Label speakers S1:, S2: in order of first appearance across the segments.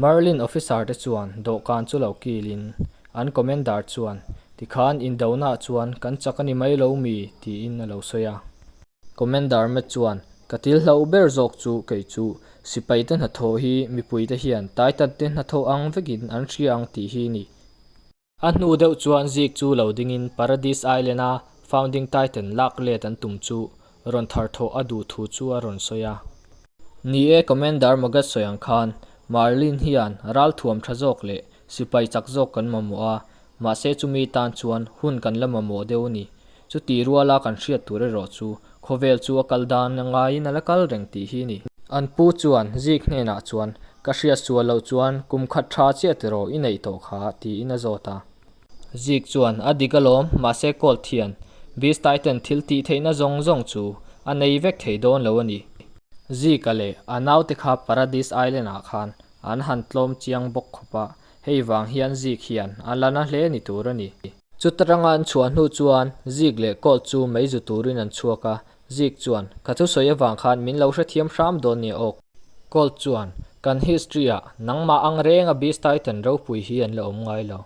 S1: Marlin officer te chuan dawhkan chu lo kilin an commander chuan, Tikhan indonaah chuan kan chak a ni mai lo mi? tiin a lo sawi a. Commander Matt chuan, Ka til hlauh ber zawk chu kei chu sipaite hnathawh hi mipuite hian Titan te hnathawh ang vekin an hria ang tih hi ni. A hnu deuh chuan Zeke chu lo dingin Paradis Island-a Founding Titan lak let an tum chu rawn thar thawh a duh thu chu a rawn sawi a. Ni e, Commander Magat sawi ang khan Marlin hian ralthuam tha zawk leh sipai chak zawk kan mamawh a, mahse chumi tan chuan hun kan la mamawh deuh a ni. Chuti ruala kan hriat tur erawh chu khawvel chu a kal dan a ngaiin a la kal reng tih hi a ni. An pu chuan Zeke hnenah chuan, Ka hriat sual loh chuan kum khat tha chiah tiraw i neih tawh kha, tiin a zawt a. Zeke chuan, A dik alawm, mahse Colt hian Beast Titan thil tih theihna zawng zawng chu a nei vek thei dawn lo a ni. Zeke-a leh a naute kha Paradis Island-ah khan an han tlawm chiang bawk khawp a, hei vang hian Zeke hian a la na hle ni tur a ni. Chuta ranga an chhuah hnu chuan Zeke leh Colt chu mei zu turin an chhuak a, Zeke chuan, Ka thusawi avang khan min lo hrethiam hram dawn nia awk. Colt chuan, Kan history-ah nangmah ang renga Beast Titan ropui hi an la awm ngai lo.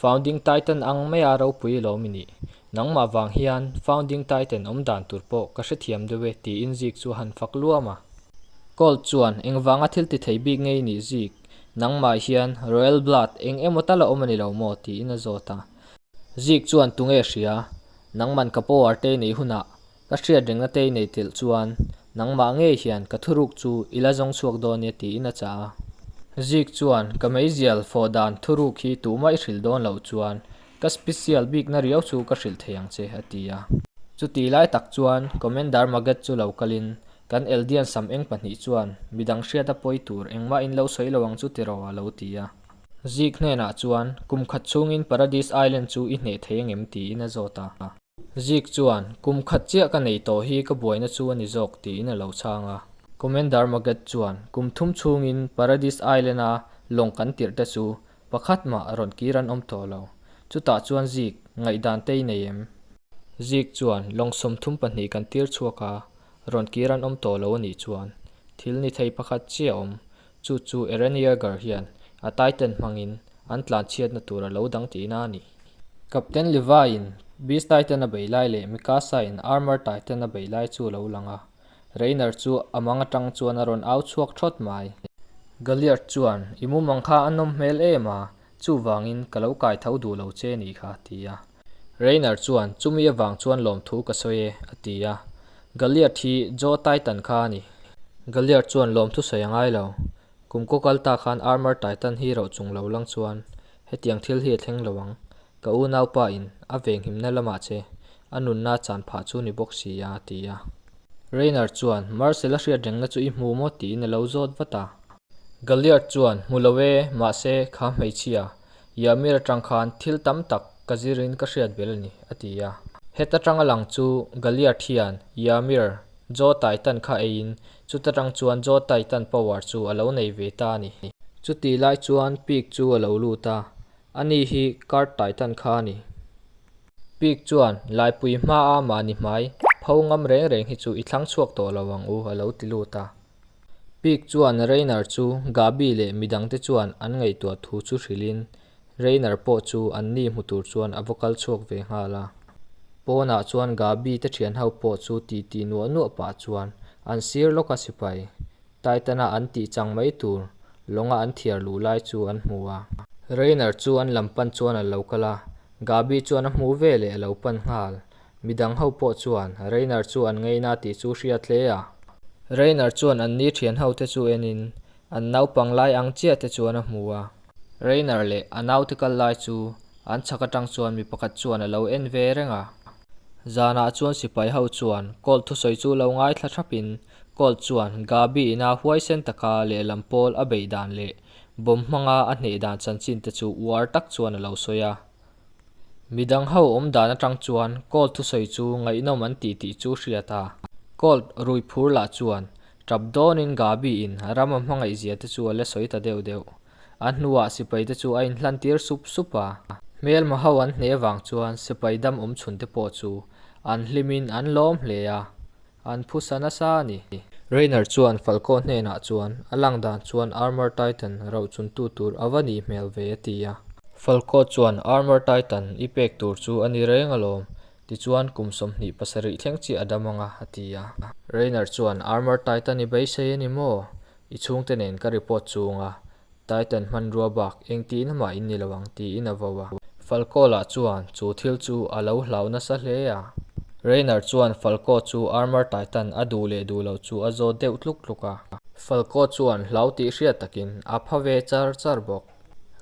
S1: Founding Titan ang maia ropui lawm i nih. Nangmah vang hian Founding Titan awm dan tur pawh ka hrethiam deuh e tiin Zeke chu a han fak luam a. Colt chuan, Engvanga thil ti thei bik nge i nih Zeke? Nangmah hian Royal Blood eng emaw tal a awm a ni lo maw? tiin a zawt a. Zeke chuan, Tunge hria? Nangman ka power te i neih hunah ka hriat rengna te i nei telh chuan nangmah ngei hian ka thuruk chu i la zawng chhuak dawn nia tiin a chah a. Zeke chuan, Ka meizial fawh dan thuruk hi tumah i hrilh dawn loh chuan ka special bikna riau chu ka hrilh thei ang che, a ti a. Chuti lai tak chuan Commander Maget chu lo kalin Kan Eldian sam eng pahnih chuan midang hriata pawi tur engmah in lo sawi lo ang chu tiraw a lo ti a. Zeke hnenah chuan kum khat chhungin Paradis Island chu i hneh thei angem tiin a zawt a. Zeke chuan kum khat chiah ka nei tawh hi ka buaina chu a ni zawk tiin a lo chhang a. Commander Maget chuan kum thum chhungin Paradis Island-a lawng kan tirh te chu pakhat mah rawn kir an awm tawh lo. Chutah chuan Zeke ngaihdan te i nei em? Zeke chuan lawng 32 kan tir chhuak a, Rawn kir an awm tawh lo a nih chuan thil ni thei pakhat chiah awm, chu chu Eren Yeager hian a Titan hmangin an tlanchhiatna tur a lo dang tihna a ni. Captain Levi-in Beast Titan a bei lai leh Mikasa-in Armor Titan a bei lai chu a lo lang a, Reiner chu a mang atang chuan a rawn au chhuak thawt mai. Galliard chuan, I mumang kha a nawm hmel em a, chuvangin ka lo kai tho duh lo che nih kha, ti a. Reiner chuan, Chumi avang chuan lawmthu ka sawi e, a ti a. Galliard hi Joe Titan kha a ni. Galliard chuan lawmthu sawi a ngai lo. Kum kaw kal ta khan Armor Titan hi roh chung lo lang chuan hetiang thil hi a thleng lo ang. Ka unaupa in a venghimna lamah che a nunna chan phah chu ni bawk si a, a ti a. Reiner chuan, Marcel a hriat rengna chu i hmu maw? tiin a lo zawt vat a. Galliard chuan, Hmu lo e, mahse kha hmeichhia Yamir atang khan thil tam tak ka zirin ka hriat belh a ni, a ti a. Heta tanga lang chu Galliard hian Yamir, Jaw Titan kha eiin chuta tang chuan Jaw Titan power chu a lo nei ve ta a ni. Chutih lai chuan Pig chu a lo lut a, ani hi Cart Titan kha a ni. Pig chuan Laipui hmaa mahni hmai pho ngam reng reng hi chu i thlang chhuak tawh lo ang u, a lo ti lut a. Pig chuan Reiner chu Gabi leh midangte chuan an ngaihtuah thu chu hrilhin Reiner pawh chu an ni hmu tur chuan a va kal chhuak ve nghal a. Pawnah chuan Gabi te thian ho pawh chu titi nuah nuah pah chuan an sir lawka sipai Titan-a an tih chang mai tur lawnga an thiar luh lai chu an hmu a. Reiner chu an lam pan chuan a lo kal a, Gabi chuan a hmuh veleh a lo pan nghal. Midang ho pawh chuan Reiner chu an ngaina tih chu hriat hle a. Reiner chuan an ni thian ho te chu enin an naupang lai ang chiah te chuan a hmu a. Reiner leh a naute kal lai chu an chhak atang chuan mi pakhat chuan a lo en ve reng a. Zanah chuan sipai ho chuan Colt thusawi chu lo ngaithla thapin Colt chuan Gabi ina huaisen taka lehlam pawl a beih dan leh bomb hmanga a hneh dan chanchin te chu uar tak chuan a lo sawi a. Midang ho awm dan atang chuan Colt thusawi chu ngaihnawm an tih tih chu hriat a. Colt rui phur lah chuan tap dawnin Gabi in ram a hmangaih zia te chu a la sawi ta deuh deuh. A hnuah sipai te chu a inhlan tir sup sup a. Hmelma ho an hneh vang chuan sipai dam awm chhun te pawh chu an hlimin an lawm hle a. An phusa nasa a ni. Rainer chuan Falco hnenah chuan, A lang dan chuan Armor Titan rochuntu tur a va nih hmel ve a ti a. Falco chuan, Armor Titan i pek tur chu a ni reng alawm, tichuan kum 27 thleng chiah a dam anga a ti a. Rainer chuan, Armor Titan i beisei a ni maw? I chhungte nen ka report chunga Titan hmanrua bak engtihna mah in ni lo ang tiin a vo a. Falco lah chuan chu thil chu a lo hlau nasa hle a. Rainer chuan Falco chu Armor Titan a duh leh duh loh chu a zawt deuh tluk tluk a. Falco chuan hlau tih hriat takin a pha ve char char bawk.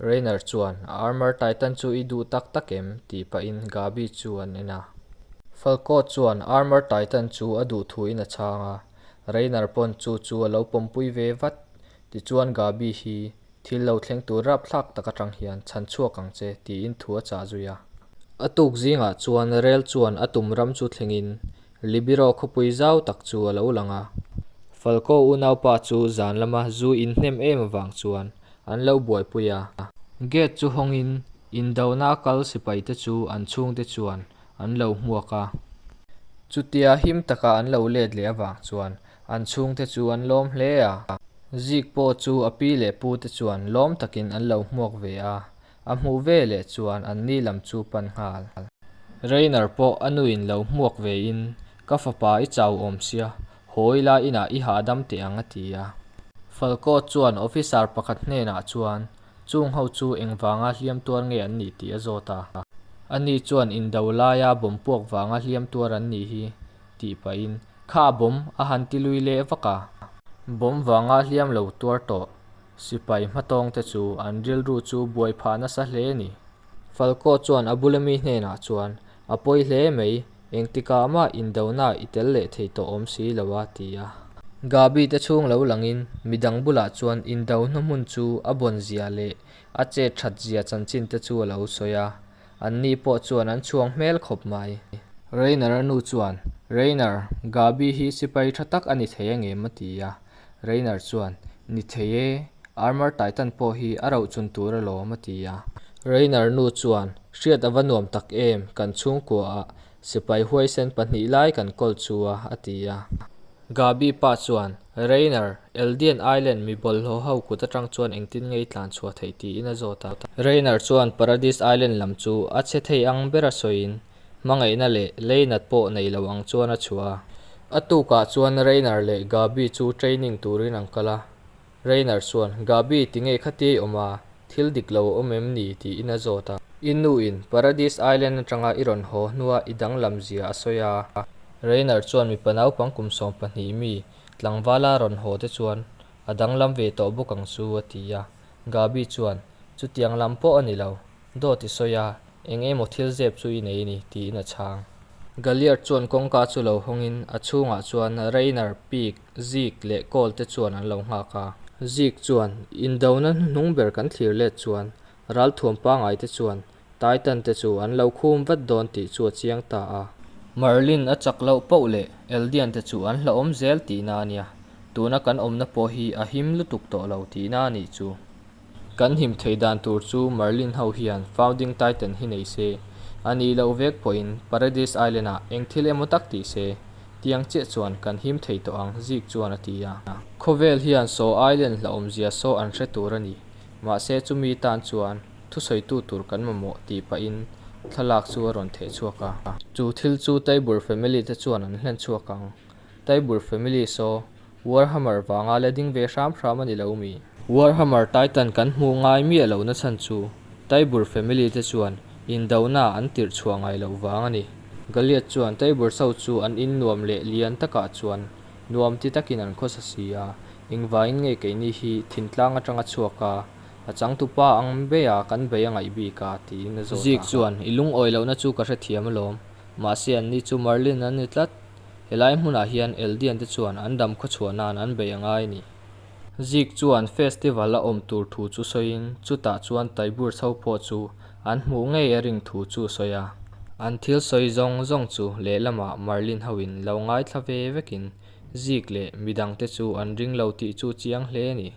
S1: Rainer chuan, Armor Titan chu i duh tak tak em? tih pahin Gabi chu an en a. Falco chuan Armor Titan chu a duh thuin a chhang a. Rainer pawn chu chu a lo pawmpui ve vat. Tichuan Gabi hi thil lo thleng tur rapthlak tak atang hian chhan chhuak ang che tiin thu a chah zui a. A tuk zingah chuan rel chuan a tum ram chu thlengin Libero khawpui zau tak chu a lo lang a. Falco unaupa chu zan lama zu in hnem em avang chuan an lo buaipui a. Gate chu hawngin indona kal sipaite chu an chhungte chuan an lo hmuak a. Chutia him taka an lo let leh avang chuan An chhungte chu an lawm hle a. Zik pawh chu a pi leh pu te chuan lawm takin an lo hmuak ve a, a hmuh ve leh chuan an ni lam chu pan nghal. Rainer pawh a nuin lo hmuak ve in, Ka fapa i chau awm sia, haw ila inah i hahdam teh ang a ti a. Falco chuan officer pakhat hnenah chuan chung ho chu engvanga hliam tuar nge an nih tih a zawt a. Ani chuan indo laia bawm puak vanga hliam tuar an nih hi tih pahin kha bawm a han ti lui leh vak a. Bawm vanga hliam lo tuar tawh sipai hmatawng te chu an rilru chu buai phah nasa hle a ni. Falco chuan a bula mi hnenah chuan, A pawi hle mai, engtikah mah indona i tel leh thei tawh awm si lo a, ti a. Gabi te chhung lo langin midang bulah chuan indo hnuhmun chu a bawn zia leh a chet that zia chanchin te chu a lo sawi a. Anni pawh chuan an chhuang hmel khawp mai. Rainer-a nu chuan, Rainer, Gabi hi sipai tha tak a ni thei a ngem? a ti a. Rainer chuan, Ni thei e, Armor Titan pawh hi a rohchun tur alawm, a ti a. Rainer nu chuan, Hriat a va nuam tak em, kan chhungkuaah sipai huaisen pahnih lai kan kawl chu a, a ti a. Gabi pa chuan, Rainer, Eldian Island mi bawlhhlawh ho kut atang chuan engtin nge i tlan chhuah theih tiin a zawt a. Rainer chuan Paradis Island lam chu a chhe thei ang bera sawiin, hmangaihna leh leinat pawh nei lo ang chuan a chhuah a. A tukah chuan Rainer leh Gabi chu training turin an kal a. Rainer chuan, Gabi, tinge khatia i awm a? Thil dik lo a awm em ni? tiin a zawt a. I nuin Paradis Island atanga i rawn haw hnua i danglam zia a sawi a. Rainer chuan mipa naupang kum 12 mi tlangvala rawn haw te chuan a danglam ve tawh bawk ang chu a ti a. Gabi chuan, Chutiang lam pawh a ni lo. Dawt i sawi a, eng emaw thil zep chu i nei a ni, tiin a chhang. Galliard chuan kawngka chu lo hawngin a chhungah chuan Rainer, Pig, Zeke leh Cole te chuan an lo nghak a. Zeke chuan, Indona hnuhnung ber kan thlir let chuan ralthuam pangai te chuan Titan te chu an lo khum vat dawn tih chu a chiang ta a. Merlin a chak loh poh leh Eldian te chu an hlauhawm zel tihna a nia. Tuna kan awmna pawh hi a him lutuk tawh lo tihna a nih chu. Kan him thei dan tur chu Merlin ho hian Founding Titan hi nei se, a nih loh vek pawhin Paradis Island ah eng thil emaw tak tih se, tiang chiah chuan kan him thei tawh ang, Zeke chuan a ti a. Khawvel hian saw Island hlauhawmzia saw an hre tur a ni, mahse chumi tan chuan thusawitu tur kan mamawh tih pahin thlalak chu a rawn theh chhuak a. Chu thil chu Taibur family te chuan an hlen chhuak ang. Taibur family saw Warhammer vanga la ding ve hram hram a ni lo mi? Warhammer Titan kan hmuh ngai miah lo na chhan chu Taibur family te chuan indona an tirh chhuah ngai loh vang a ni. Goliath chuan Taibur so chu an in nuam leh lian takah chuan nuam ti takin an khawsa si a, engvangin nge keini hi thintlang atanga chhuak a, a changtupa ang beia kan bei a ngaih bik a? tiin a zawt a. Zik chuan, I lungawi lohna chu ka hrethiam alawm, mahse anni chu Merlin an ni tlat. Helai hmunah hian Eldian te chuan an dam khawchhuah nan an bei a ngai a ni. Zik chuan festival a awm tur thu chu sawiin chutah chuan Taibur chho pawh chu an hmuh ngei a ring thu chu a sawi a. An thil sawi zawng zawng chu lehlamah Merlin hoin lo ngaithla ve vekin Zik leh midangte chu an ring lo tih chu chiang hle a ni.